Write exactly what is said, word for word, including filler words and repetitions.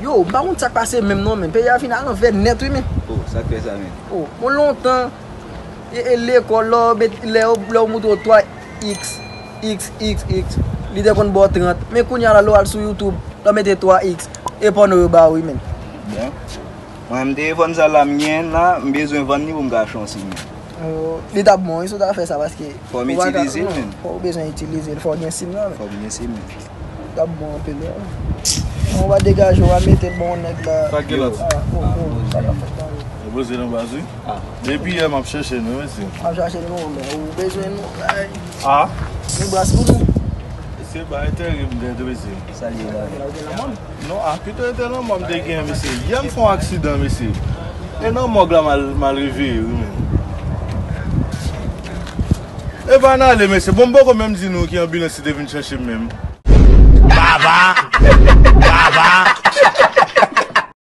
Yo, m pa konn sa k pase menm non, men peyi a vin alanvè nèt wi, men. Oh, sa k fè sa, men? Oh, bon, lontan, e, e lekòl, lè w met, lè yo, lè yo moutre w twa x, x, x, x, li te konn ba w trant. Men kounye a la, lè w al sou YouTube, lè w mete twa x, e pòno yo ba w wi, men. Bon. Mwen, m telefòn sa la m gen la, m bezwen vann li pou m ka achte yon sim. Oh, li t ap bon wi si w ta fè sa, paske fò m itilize l, men. Fò w bezwen itilize l, fò w gen sim la, men. Fò m gen sim, men. T ap bon anpil wi. Mwen va degaje w, va mete l bon nèg la. Sa gen lòt? Ah, oh, oh, sa k ap fèt la, wi. Yo poze nan baz wi. Depi yè m ap chèche nou, mesye. M ap chache nou, men ou bezwen nou, ay. Ah. Nou bras pou nou. Mesye, bagay terib nèt, mesye. Sa l ye la? Ou gen lanmò? Non, a pito ete nan mò m te gen, mesye. Yè m fè yon aksidan, mesye. E nan mòg la m al, m al reveye, wi, men. E pa n ale, mesye. Bon, m poko menm di nou ki anbilans li te vin chèche m menm. Baba! Baba!